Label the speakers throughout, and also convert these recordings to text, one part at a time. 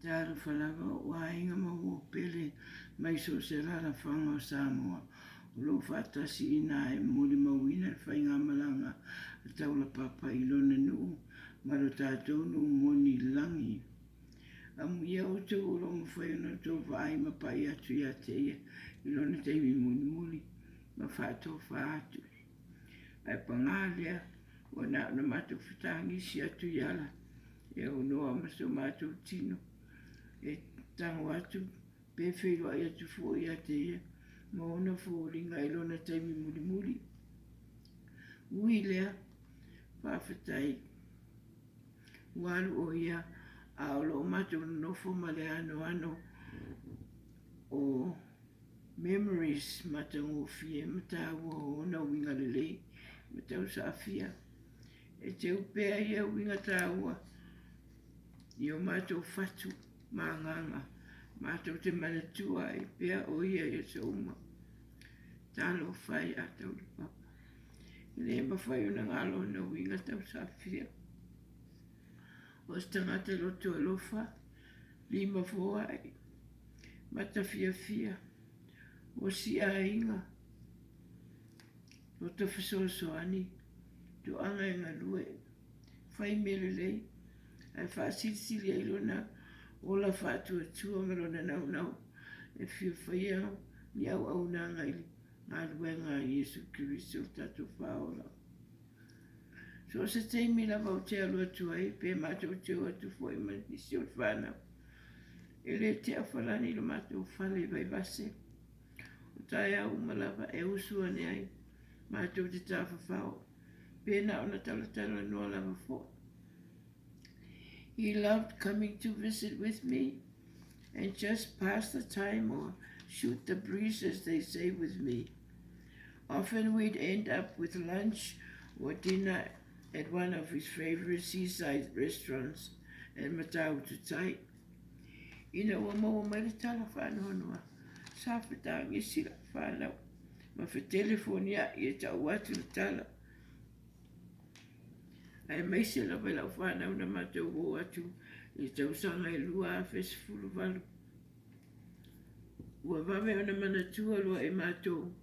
Speaker 1: Talofa lava o aiga ma uo pele mai so o se alaalafaga o Samoa o lo o faatasi i ina e molimauina le faigamalaga a Taulapapa i lona nuu ma lo tatou nuu moni i le lagi. Amuia outou o lo o mafai ona outou vaai ma pai atu ia te ia i lona taimi mulimuli ma faatofa atu. Ae paga lea, ua na ona matou fetagisi atu i ala e aunoa ma so matou tino e tago atu pe feiloai atu foi ia te ia ma ona foliga i lona taimi mulimuli. Ui lea, faafetai ua alu o ia a o lo o matou nonofo ma le anoano o memories matagofie ma taua o ona uiga lelei ma tausaafia. E teu pea ia uiga taua i o matou fatu ma agaga matou te manatua ai pea o ia i aso uma. Talofa e ia Taulapapa, e le mafai ona galo ona uiga tausaafia. O se tagata loto alofa, lima foai, matafiafia, osi aiga, loto fesoasoani, toaga e galue, fai mea lelei, ae faasilisili ai lona ola faatuatua ma lona naunau e fia faia ni auaunaga i le galuega a Iesu Keriso le tatou Faaola. So o se taimi lava ou te alu atu ai, pe matou te o atu foi ma nisi o le fanau, e le tea falani lo matou fale i Vaivase. O taeao uma lava e usu ane ai matou te tafafao, pe na ona talatalanoa lava foi. He loved coming to visit with me and just pass the time or shoot the breeze, as they say, with me. Often we'd end up with lunch or dinner at one of his favorite seaside restaurants at Matautu Tai. Ina ua maua mai le tala faanoanoa, sa fetagisi lau fanau ma fetelefonia'i e ta'u atu le tala. Aemaise lava i lau fanau na matou o atu i le tausaga e 2018. Ua vave ona manatua loa e matou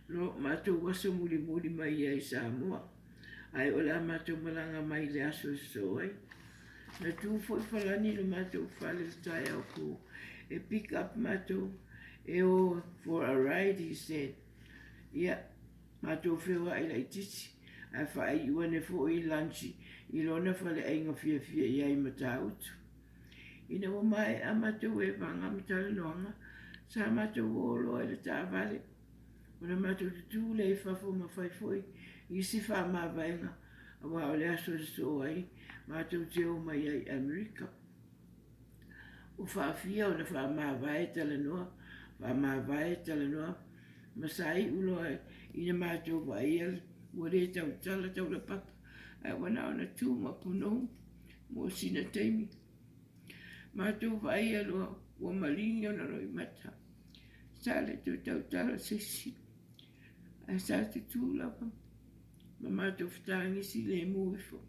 Speaker 1: lo matou aso mulimuli mai ia i Samoa, ae o le a matou malaga mai i le aso e sosoo ai. Na tu foi Falani i lo matou fale i le taeao po e pick up matou e o for a ride, he said. Ia, matou feoai laitiiti, ae faaiu ane foi i lunch i lona faleaiga fiafia i ai i Matautu. Ina ua maea matou evaga ma talanoaga, sa matou o loa i le taavale, ona matou tutū lea i fafo ma fai foi isi faamavaega aua o le aso e sosoo ai matou te o mai ai i Amerika. Ua faafia ona faamavae talanoa, faamavae talanoa, ma sa iu loa ina matou vaaia ua le tautala taulapapa, ae ua na ona tu ma punou mo sina taimi. Matou vaaia loa ua maligi ona loimata, sa le toe tautala se isi, ae sa tutū lava ma matou fetagisi lemu ifo.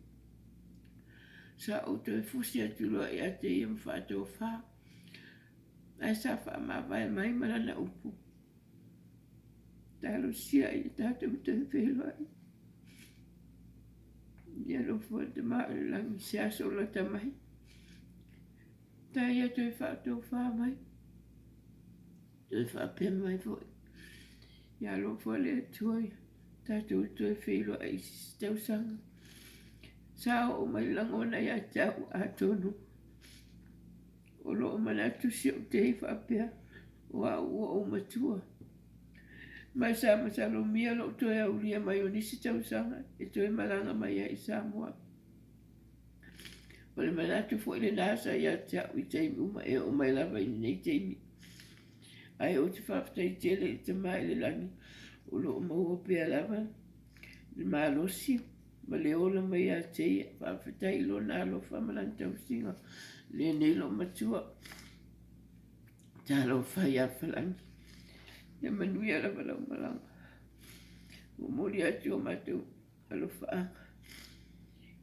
Speaker 1: Sa ou toe fusi atu loa ia te ia ma faatofa, ae sa faamavae mai ma lana upu, Talosia ia tatou toe feiloai. Ia alofa le Tama o le Lagi i se aso lata mai. Ta ia toe faatofa mai, toe faapea mai foi. Ia alofa le Atua ia tatou toe feiloai i se tausaga. Sa oo mai lagona ia te au atonu o lo o manatu si ou tei faapea o au ua ou matua. Ma sa masalomia lou toe aulia mai o nisi tausaga e toe malaga mai ai i Samoa. O le manatu foi lena sa ia te au i taimi uma e oo mai lava i lenei taimi. Ae ou te faafetai tele i le Tama i le Lagi o lo o maua pea lava le malosi ma le ola mai ia te ia. Faafetai i lona alofa ma lana tausiga lenei loomatua. Talofa ia Falani, ia manuia lava lau malaga. Momoli atu o matou alofaaga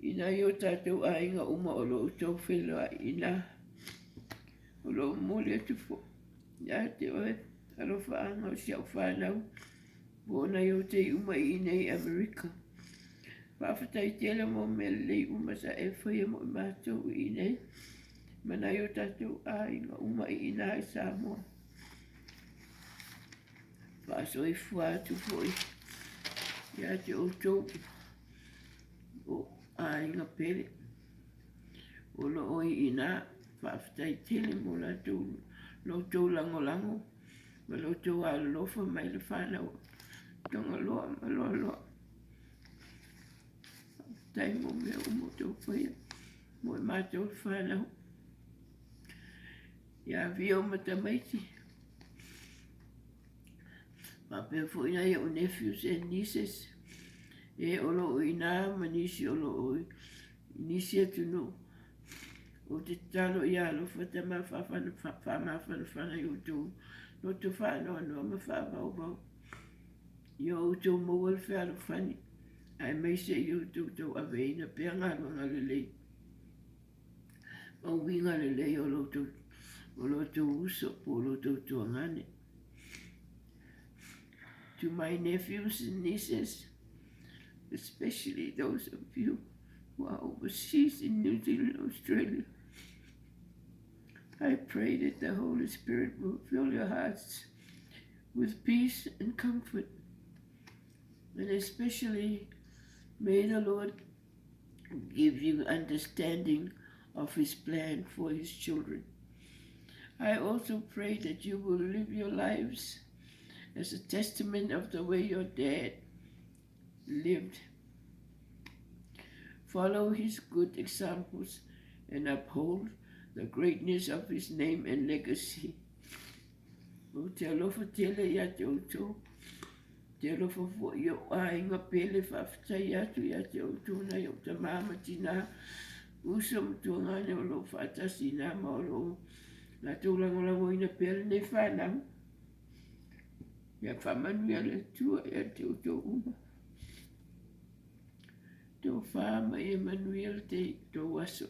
Speaker 1: i nai o tatou aiga uma o lo o outou feiloai i ina. O lo o momoli atu foi ia te oe alofaaga o si au fanau po o nai ou tei uma i inei i Amerika. Faafetai tele mo mea lelei uma sa e faia mo i matou i inei ma nai o tatou aiga uma i ina i Samoa. Faasoifua atu foi ia te outou o aiga pele o lo o i ina. Faafetai tele mo latou lo outou lagolago ma lo outou alolofa mai le fanau Togaloa ma Loaloa. Faafetai mo mea uma o outou faia mo i matou le fanau. Ia Vio ma tamaiti. Faapea foi nai ou nephews and nieces e o lo o i ina ma nisi o lo o i nisi atunuu. Ou te tatalo ia alofa tama faamafanafana i outou loto faanoanoa ma faavauvau. Ia outou maua le fealofani aemaise ia outou tauaveina pea galuega lelei ma uiga lelei o lo outou uso po o lo outou tuagane. To my nephews and nieces, especially those of you who are overseas in New Zealand, Australia, I pray that the Holy Spirit will fill your hearts with peace and comfort. And especially may the Lord give you understanding of his plan for his children. I also pray that you will live your lives as a testament of the way your dad lived. Follow his good examples and uphold the greatness of his name and legacy. Ou te alofa tele ia te outou. Te alofa foi i ou aiga pele faafetai atu ia te outou nai ou tamā ma tinā, uso ma tuagane o lo o faatasi inā ma o lo o latou lagolagoina pea lenei fanau. Ia faamanuia le Atua ia te outou uma. Tofa ma ia manuia le te tou aso.